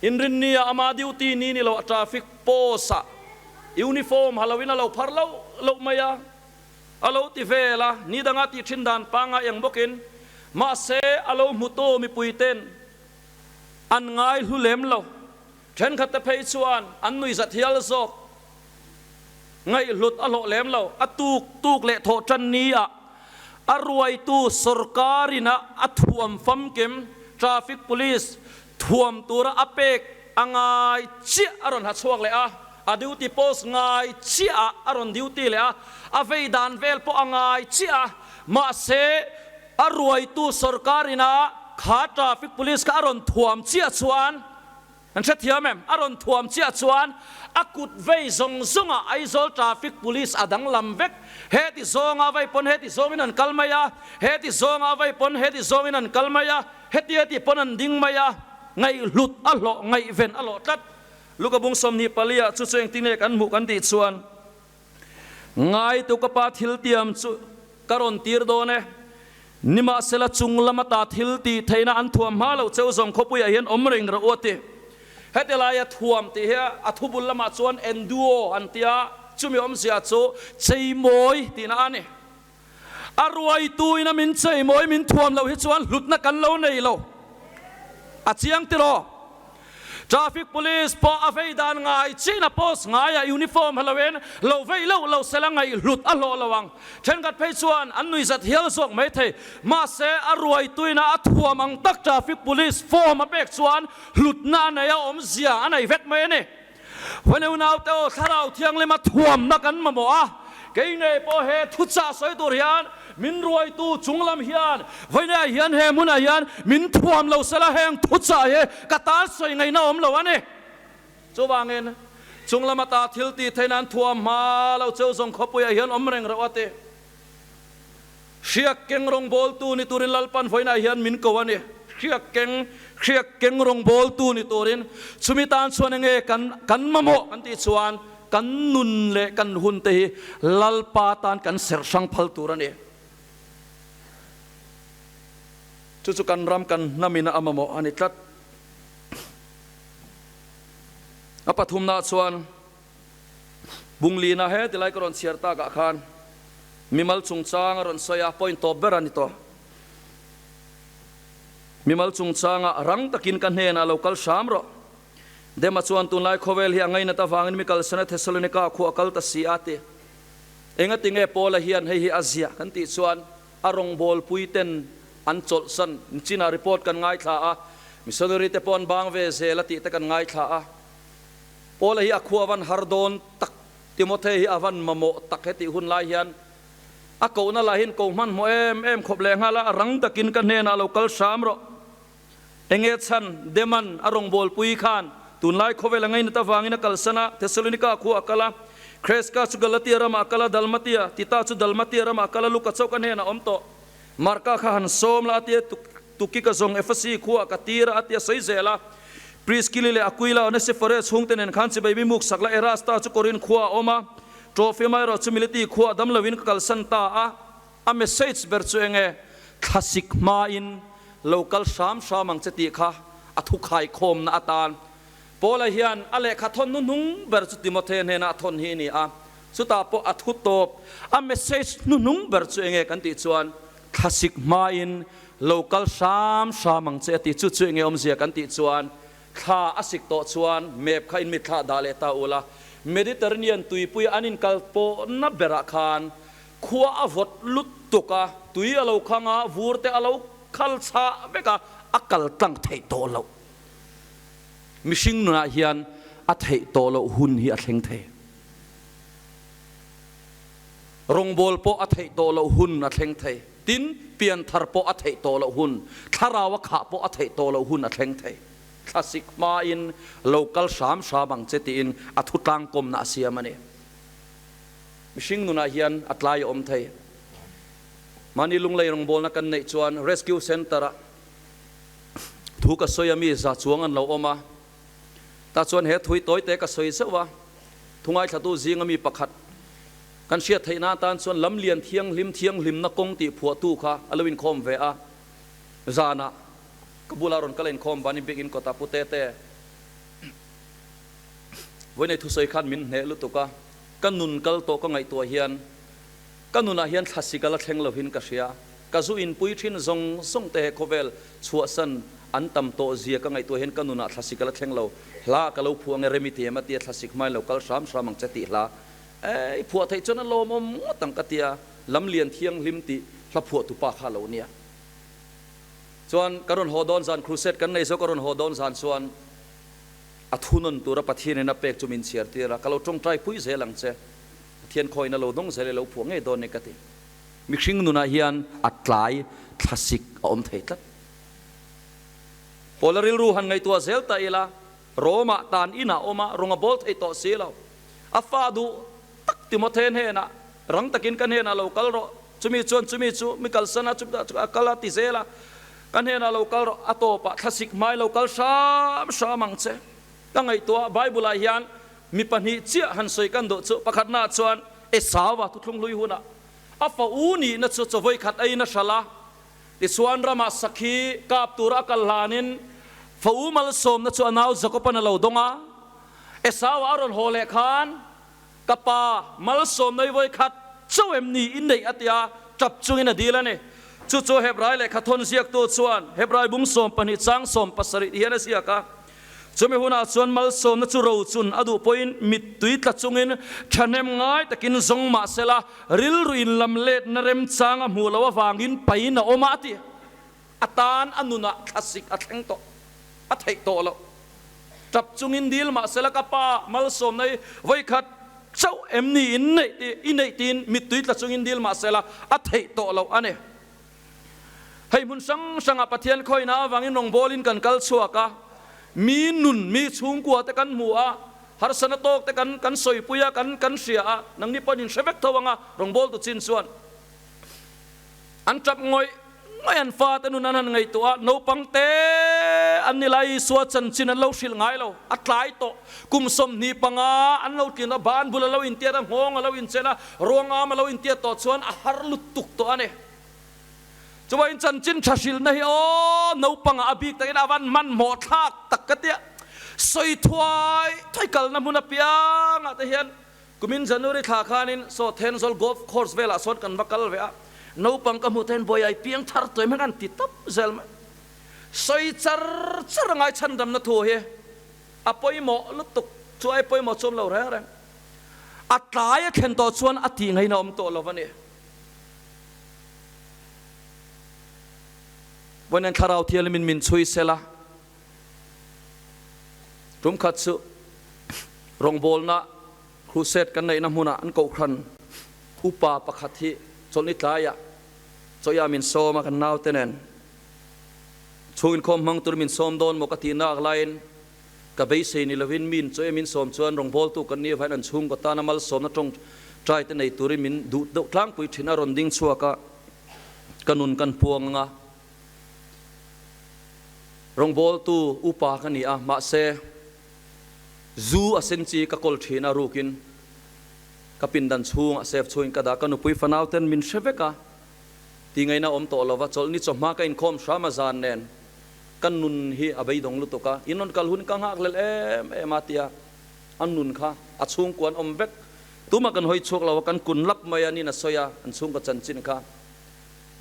inrinnia ama duty ni ni lo a traffic post-ah uniform ha loin a lo phar loh loh mai a. A lo ti vel a, ni danga tih thin dan pangai ang bawkin, mahse a lo hmutu mipuiten an ngai hlu lem lo. Thenkhatte phei chuan an nui zat hial zawk. Ngaihhlut a hlawh lem lo. A tuk tuk leh thawh tan ni ah a ruaitu sorkar in a a thuam famkim traffic police thuam tura a pek a ngai chiah a rawn ha chhuak leh a. A duty post ngai chiah ah a rawn duty leh a, a vei dan vel pawh a ngai chiah a, mahse a ruaitu sorkar ina kha traffic police kha a rawn thuam chiah chuan, an hrethiam em, a rawn thuam chiah chuan a kut vei zawng zawng ah Aizawl traffic police a danglam vek, heti zawnga vei pawn heti zawngin an kal mai a, heti zawnga vei pawn heti zawngin an kal mai a, heti heti pawn an ding mai a, ngaihhlut a hlawh, ngaihven a hlawh tlat. Luka bung 24 ah chu chu engtin nge kan hmuh kan tih chuan, Ngaitu ka pa thil tiam chu ka rawn tir dawn e, nimahsela chung lama ta thil tih theihna an thuam hma loh cheu zawng khawpuiah hian awm reng rawh u a ti. Heti laia thuam tih hi a thubul lamah chuan enduo an ti a, chumi awmzia chu cheimawi tihna a ni. A ruaituin a min cheimawi min thuam loh hi chuan hlutna kan lo nei lo. A chiang tiraw? Traffic police pawh a vei dan ngai chiin a post ngaiah uniform ha loin lo vei loh lo sela ngaih hlut a hlawh lo ang. Thenkhat phei chuan an nui zat hial zawk mai thei. Mahse a ruaituina a thuam ang tak traffic police form a pek chuan hlutna a nei a, awmzia a nei vek mai a ni. Huaneu naute aw, Thlarau Thianghlima thuamna kan mamawh a, kei ngei pawh he thuchah sawi tur hian min ruaitu chunglam hian vawiinah hian he hmunah hian min thuam lo sela heng thuchah hi ka tan sawi ngaihna awm lo a ni. Chuvangin chunglam ata thil tih theih nan thuam hma lo cheu zawng khawpuiah hian awm reng reuh a ti. Hriak keng rawngbawltu ni turin Lalpan vawiinah hian min ko a ni. Hriak keng, hriak keng rawngbawltu ni turin chumi tan chuan enge kan kan mamawh kan tih chuan kan nun leh kan hun te hi Lalpa tan kan serh hrang phal tur a ni. Chu chu kan ram kan hnamina a mamawh a ni tlat. A pathumnaah chuan. Bunglina he tilai ka rawn chhiar takah khan mimal chungchang a rawn sawi a, point tawp ber a ni tawh. Mimal chungchangah rang takin ka hnenah lo kal hram rawh. Dema chuan tunlai khawvel hi a ngainat avangin mi kalsana Thessalonika khu a kal ta si a ti. Engati nge Paula hian hei hi a ziah kan tih chuan a rawngbawlpui ten an chawlhsan chinah report kan ngaithla a, missionary te pawh an bang ve zel a tih te kan ngaithla a. Paula hi a khua a van har dawn tak, Timothy hi a van mamawh tak hetih hun lai hian a kohna lahin ko hmanhmawh em em khawp leh nghal a, a rang takin ka hnenah lo kal hram rawh. Enge chhan, Deman a rawngbawlpui khan tunlai khawvel a ngainat avangin a kalsan a, Thessalonika khua a kal a, Kreska chu Galatia ramah a kal a, Dalmatia, Tita chu Dalmatia ramah a kal a, Luka chauh ka hnenah a awm tawh. Marka kha han sawm la a tia, Tukika zawng Efasi khuaah ka tir a, a ti a sawi zel a. Priskili leh Akuila, Onesifore chhungte nen khan chibai mi muk sak la, Erasta chu Korin khuaah a awm a, Trofima erawh chu Militi khuaah dam loin ka kalsan ta a. A message ber chu enge, Thlasik hmain lo kal hram hram ang che tih kha a thukhaikhawmna atan. Paula hian a lehkha thawn hnuhnung ber chu Timothe hnenah a thawn hi a ni a, chutah pawh a thu tawp, a message hnuhnung ber chu enge kan tih chuan. Thlasik hmain lo kal hram hram ang che a ti. Chu chu enge awmzia kan tih chuan thla a sik tawh chuan map kha in mitthlah dah leh ta ula, Mediterranean tuipui an inkal pawhna berah khan khua a vawt lutuk a, tui a lo khang a, vur te a lo khal chhah vek a, a kal tlang theih tawh loh. Mihring nunah hian a theih tawh loh hun hi a thleng thei. Rawngbawl pawh a theih tawh loh hun a thleng thei. Tin, pianthar pawh a theih tawh loh hun, thlarau a khah pawh a theih tawh loh hun a thleng thei. Thlasik hmain lo kal hram hram ang che tiin a thu tlangkawmna a siam a ni. Mihring nunah hian a tlai a awm thei. Mahni lunglei rawngbawlna kan neih chuan Rescue Centre-ah thu ka sawi a mi za chuang an lo awm a. Tah chuan he thui tawi te ka sawi zeuh a, thu ngaithlatu zinga mi pakhat kan hriat theihna atan chuan lamlian thianghlim thianghlimna kawng tih phuahtu kha a lo inkhawm ve a, zanah ka bulah rawn kal a inkhawm van i biakinn kawtah Pu Tete vawiinei thusawi khan min hneh lutuk a, ka nun kal tawh ka ngaihtuah hian ka nunah hian thlasik a la thleng lovin ka hria. Ka zu inpui thin zawng zawng te he khawvel chhuahsan an tam tawh zia ka ngaihtuah hian ka nunah thlasik a la thleng lo. Hla ka lo phuah nge remi ti em a tia thlasik hmain lo kal hram hram ang che tih hla ei phuah theih chuan a lawmawm ngawt ang ka tia lamlian thianghlim tih hla phuah tupa kha a lo nia. Chuan ka rawn haw dawn zan crusade kan nei zo ka rawn haw dawn zan chuan a thunawn tura Pathianin a pek chu min chhiar tir a, ka lo tawngtai pui zel ang che Pathian khawiin a lo dawng zel i lo phuah ngei dawn ni ka ti. Mihring nunah hian a tlai thlasik a awm thei tlat. Paula rilru han ngaihtuah zel ta ila, Rome-ah tan inah awm a, rawng a bawl thei tawh si lo. A fa duh tak Timothe hnenah, Rang takin ka hnenah lo kal rawh, chumi chuan chumi chu mi kalsan a, chumi chu a kal a ti zel a, ka hnenah lo kal rawh, a tawpah thlasik hmai lo kal hram hram ang che. Ka ngaihtuah Bible-ah hian mi pahnih chiah han sawi kan duh chu, pakhatnaah chuan Esau-a thuthlung hlui hunah A fa u nihna chu chawvawi khat aiin a hralh a, tichuan ramah sakhi kap tura a kal hlanin fa u malsawmna chu a nau Jakoban a lo dawng a. Esau-a a rawn haw leh khan, Ka pa, malsawmna i vawi khat chauh em ni i neih? a ti a, tap chungin a dil a ni. Chu chu Hebrai lehkha thawn ziaktu chuan Hebrai bung 12 chang 70 hian a ziak a. Chumi hunah chuan malsawmna chu rochun a duh pawhin mittui tla chungin thahnem ngai takin zawng mah sela rilru in lam letna remchang a hmuh loh avangin pain a awm a, a ti. A tan a nunah thlasik a thleng tawh, a theih tawh loh. Tap chungin dil mah sela ka pa malsawmna hi vawikhat chauh em ni in neih tih i neih tiin mittui tla chungin dil mah sela a theih tawh loh a ni. Hei hmun hrang hrangah Pathian khawihna avangin rawngbawlin kan kal chhuak a, mi nun, mi chhungkua te kan hmu a, harsana tawk te kan kan sawipui a, kan kan hria a, nangni pawhin in hre vek tho ang a, rawngbawltu chin chuan an tap ngawih ngawih an fate nun an han ngaihtuah a, naupang te an ni lai Isua chanchin an lo hrilh ngai lo, a tlai tawh, kum 25 an lo tlin a, ban bul a lo intiat a, nghawng a lo inchen a, ruangam a lo intiat tawh chuan a har lutuk tawh a ni. Chuvain chanchin tha hrilhna hi aw naupangah a bik takin a van hmanhmawh thlak tak ka tia. Sawi thuai thuai kalna hmun apiangah te hian kumin January thla khanin saw Thenzawl Golf Course velah sawn kan va kal ve a, naupang ka hmuh te hian buai ai piang thar tuai hmang an ti tawp zel mai. Sawi char char a ngai chhandamna thu hi a pawimawh lutuk chu ai pawimawh chuam lo reng reng. A tlai a thlen tawh chuan a tih ngaihna awm tawh lo a ni. Vawiin Thlarau Thianghlimin min chhui sela, tum khat chu rawngbawlna crusade kan neihna hmunah an kohhran upa pakhat hi chawlhni tlaiah chawia min sawm a, kan naute nen chhung inkhawm hmang tur min sawm dawn maw ka tih nak laiin ka beisei ni lovin min chawia min sawm chuan rawngbawltu kan nih avangin an chhungkaw tana malsawmna tawngtai te nei turin min duh deuh tlangpui thin a rawn ding chhuak a. Ka nun kan puang anga rawngbawltu upa ka ni a, mahse zu a sen chi ka kawl thin a rukin ka pindan chhungah save chhungin ka dah, ka nupui fanau ten min hre vek a, ti ngaihna awm tawh lova chawlhni chawhma ka inkhawm hram a zan nen ka nun hi a beidawng lutuk a, in rawn kal hun ka nghak lel em em a tia a nun kha a chhungkuan awm vek. Tumah kan hawi chhuak lo a, kan kun lap mai a, nin a sawi a, an chhungkaw chanchin kha.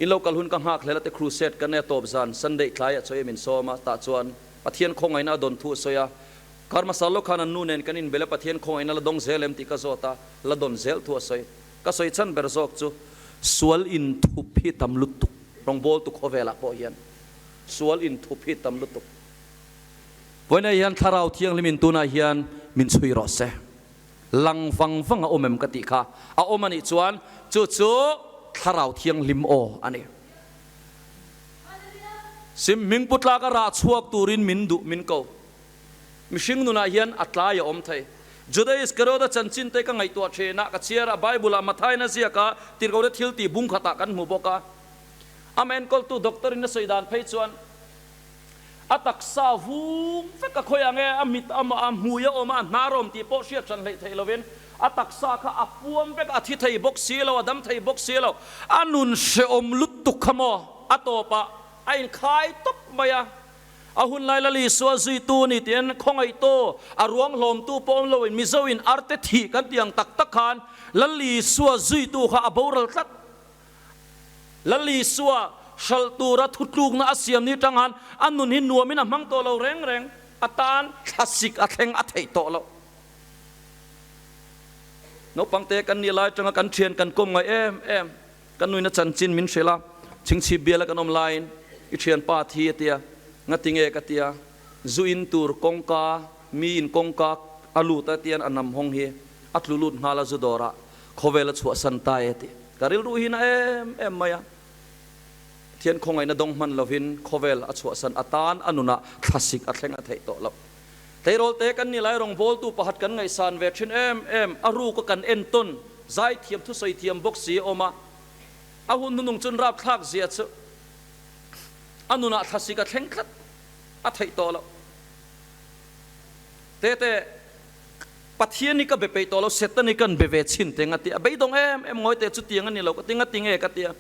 In lo kal hun ka nghak hlel a te crusade kan nei a tawp zan Sunday tlai ah chawi a min sawm a tah chuan Pathian khawngaihna a dawn thu a sawi a kar hmasa lawk khan an nu nen kan inbel a Pathian khawngaihna la dawng zel em tih ka zawt a la dawn zel thu a sawi. Ka sawi chhan ber zawk chu sual inthup hi tam lutuk rawngbawltu khawvelah pawh hian sual inthup hi tam lutuk. Vawiinah hian Thlarau Thianghlimin tunah hian min chhui rawh se. Lang vang vang a awm em ka tih kha a awm a nih chuan chu chu Thlarau Thianghlim aw a ni. Sim hming pu tlaka rah chhuak turin min duh min ko. Mihring nunah hian a tlai a awm thei. Juda Iskariota chanchin te ka ngaihtuah thin a, ka chhiar a, Bible ah Mathaina ziak a, tirhkohte thil tih bung khatah kan hmu bawk a. Amah enkawltu doctor in a sawi dan phei chuan A taksa vung vek a khawi ang e, a mit a a hmui a awm a, a hnar a awm tih pawh hriat hran hleih theih lovin a taksa kha a puam vek a, a thi thei bawk si lo, a dam thei bawk si lo, a nun hrehawm lutuk kha maw a tawpah a inkhai tawp mai a, a hun lai Lal Isua zuitu ni tiin khawngaihtu, a ruang hlawmtu pawh awm loin Mizoin arte thih kan tih ang tak tak khan Lal Isua zuitu kha a boral tlat. Lal Isua hralh tura thutlukna a siam ni tang han a nun hi nuamin a hmang tawh lo reng reng, a tan thlasik a thleng a theih tawh loh. Naupangte kan nih lai tanga kan thian kan kawm ngai em em, kan nuina chanchin min hrilh a, chingchhip biala kan awm laiin i thianpa thi a tia, ngati nge ka tia, zu in tur kawngka, mi in kawngka a lut a tian a nam hawng hi a tlu lut nghal a zu dawrah Khawvel a chhuahsan ta e tih ka rilru hi na em em mai a. Pathian khawngaihna dawng hman lovin khawvel a chhuahsan atan a nunah thlasik a thleng a theih tawh loh. Tleirawl te kan ni lai rawngbawltu pakhat kan ngaihsan ve thin em em, a ruk a kan entawn, zaithiam thusawi thiam bawk si a awm a. A hun hnunung chun rapthlak zia chu a nunah thlasik a thleng tlat a theih tawh loh. Tete. Pathian hi ka be peih tawh lo, Satan hi kan be ve chhin teng a ti a, beidawng em em ngawi teh chutiang a ni lo ka ti, ngati nge ka ti a,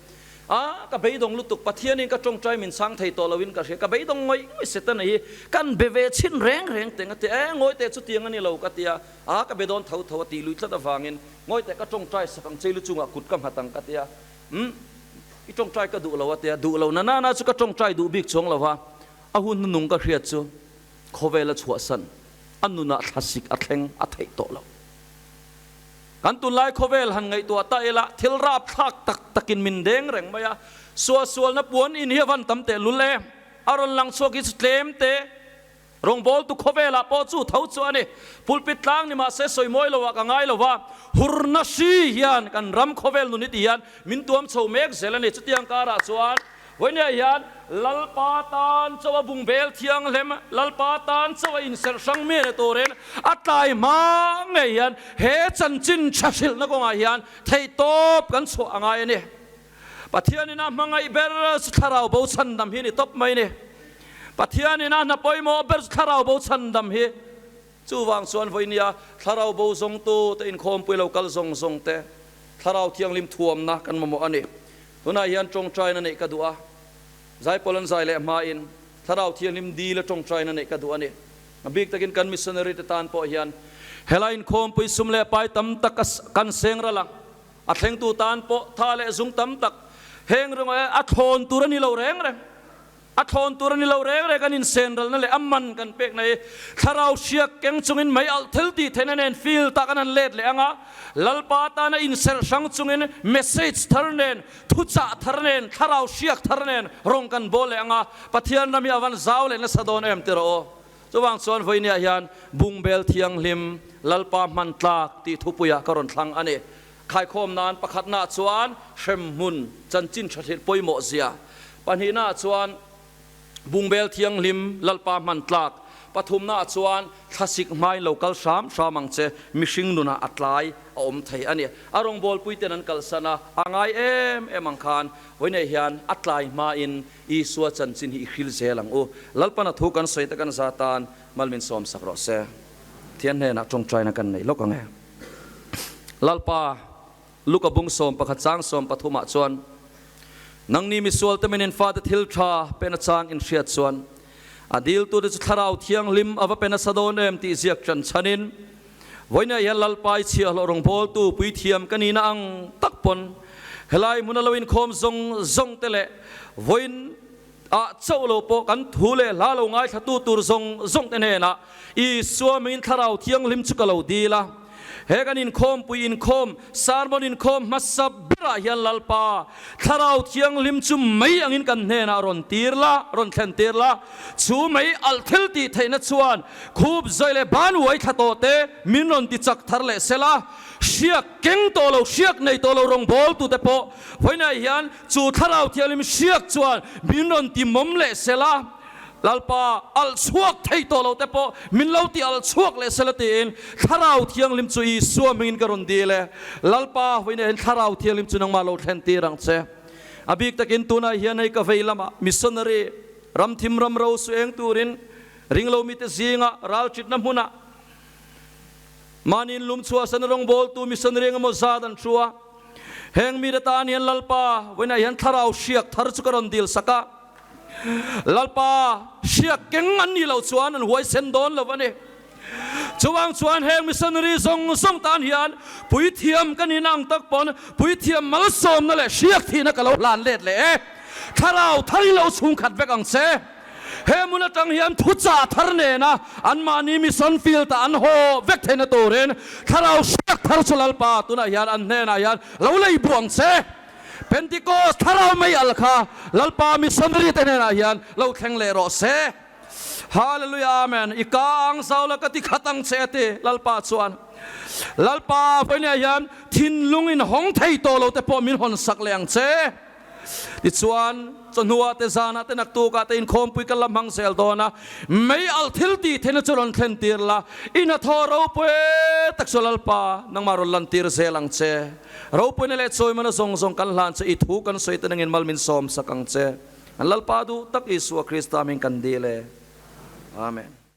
a ka beidawng lutuk, Pathian in ka tawngtai min chhang thei tawh lo in ka hria, ka beidawng ngawih ngawih Satan hi kan be ve chhin reng reng teng a ti a, e ngawi teh chutiang a ni lo ka ti a, a ka be dawn tho tho a tih luih tlat avangin ngawi teh ka tawngtai sak ang che i lu chungah kut ka nghat ang ka ti a, umm i tawngtai ka duh lo a ti a, duh lo na na na chu ka tawngtai duh bik chuang lo va, a hun hnunung ka hriat chu khawvel a chhuahsan. A nunah thlasik a thleng a theih tawh lo. Kan tunlai khawvel han ngaihtuah ta ila thil rapthlak tak takin min deng reng mai a, suahsualna puan in hi a van tam tehlul e. A rawn lang chhuak hi chu tlem te rawngbawltu khawvelah pawh chu tho chu a ni. Pulpit tlang ni mahse sawi mawi loah ka ngai lo va, hurna hri hian kan ram khawvel nun hi ti hian min tuam chho mek zel a ni. Chutiang karah chuan Vawinia hian Lalpa tan chaw a bung bel thianghlem, Lalpa tan chaw a inserh hrang mi ni turin a tlai hma ngei hian he chanchin tha hrilhna kawngah hian theihtawp kan chhuah a ngai a ni. Pathianin a hmangaih ber chu thlarau bo chhandam hi ni tawp mai ni. Pathianin a hna pawimawh ber chu thlarau bo chhandam hi. Chuvang chuan vawinia thlarau bo zawngtu te inkhawmpui lo kal zawng zawng te thlarau thianghlim thuamna kan mamawh a ni. Tunah hian tawngtaina neih ka duh a, Zaipawl an zai leh hmain Thlarau Thianghlim dila tawngtaina neih ka duh a ni. A bik takin kan missionary te tan pawh hian helai inkhawmpui sum leh pai tam tak kan seng ral ang. A thlengtu tan pawh tha leh zung tam tak heng ringawt a thlawn tur a ni lo reng reng. A thlawn tur a ni lo reng reng, kan insenralna leh a man kan pekna hi thlarau hriak keng chungin mei alh thil tih theihna nen field ah kan han let leh ang a, Lalpa tana inserh hrang chungin message thar nen, thuchah thar nen, thlarau hriak thar nen rawng kan bawl leh ang a, Pathian ram hi a van zau leh nasa dawn em ti rawh aw. Chuvang chuan vawinia hian Bungbel Thianghlim Lalpa hman tlak tih thupuiah ka rawn thlang a ni. Khaikhawm nan pakhatnaah chuan hremhmun chanchin tha hrilh pawimawh zia, pahnihnaah chuan bungbel thianghlim Lalpa hman tlak, pathumnaah chuan thlasik hmain lo kal hram hram ang che, mihring nunah a tlai a awm thei a ni. A rawngbawlpui ten an kalsan a, a ngai em em ang khan vawiinei hian a tlai hmain Isua chanchin hi i hril zel ang u. Lalpan a thu kan sawi te kan za tan mal min sawm sak rawh se. Thian hnenah tawngtaina kan nei lawk ang e. Lalpa, Luka bung 11 chang 13 ah chuan, Nangni misualte min in fate thil tha pe na chang in hriat chuan, a diltute chu Thlarau Thianghlim a va pe nasa dawn em tih ziak ṭan chhanin, Vawinia hian Lalpa i chhiahhlawh rawngbawltu puithiam ka nihna ang tak pawn, Helai hmuna lo inkhawm zawng zawng te leh vawiin ah chauh lo pawh kan thu leh hla lo ngaithlatu tur zawng zawng te hnenah Isua hmingin Thlarau Thianghlim chu ka lo dil a. He kan inkhawmpui inkhawm, sermon inkhawm hmasa berah hian Lalpa, Thlarau Thianghlim chu mei angin kan hnenah rawn tir la, rawn thlen tir la. Chu mei alh thil tih theihna chuan khup zawi leh ban uai thla tawh te min rawn ti chak thar leh sela, hriak keng tawh lo, hriak nei tawh lo rawngbawltute pawh vawiinah hian chu Thlarau Thianghlim hriak chuan min rawn ti mawm leh sela, Lalpa, alh chhuak thei tawh lo te pawh min lo ti alh chhuak leh sela tiin Thlarau Thianghlim chu Isua hmingin ka rawn dil e. Lalpa, vawiinah hian Thlarau Thianghlim chu nangmah lo thlen tir ang che. A bik takin tunah hian hei ka vei lamah missionary ramthim ram ro su eng turin ringlo mite zinga ralṭitna hmunah mahni inlum chhuahsan rawngbawltu missionary engemaw zat an thu a. Heng mite tan hian Lalpa, vawiinah hian Thlarau hriak thar chu ka rawn dil sak a. Lalpa hriak keng an nih loh chuan an huaisen dawn lo a ni. Chuvang chuan heng missionary zawng zawng tan hian puithiam ka nihna ang tak pawn puithiam malsawmna leh hriak thihna ka lo hlan let leh e. Thlarau thar i lo chhungkhat vek ang che. He hmun atang hian thuchah thar nena anmahni mission field ah an haw vek theihna turin thlarau hriak thar chu Lalpa tunah hian an hnenah hian lo lei buh ang che. Pentecost thlarau mei al kha Lalpa missionary te hnenah hian lo thleng leh rawh se. Hallelujah Amen. I ka ang zau la ka ti khat ang che a ti Lalpa chuan. Lalpa vawinia hian thinlung in hawng thei tawh lo te pawh min hawn sak leh ang che. Tichuan chawhnuah te zanah te naktukah te inkhawmpui ka la hmang zel dawn a, mei al thil tih theihna chu rawn thlen tir la, i hnathawh ropui tak chu Lalpa nangmah rawn lantir zel ang che. Ropuina leh chawimana zawng zawng kan hlan che, i thu kan sawi te nangin mal min sawm sak ang che. An Lalpa duh tak Isua Krista hming kan dil e. Amen.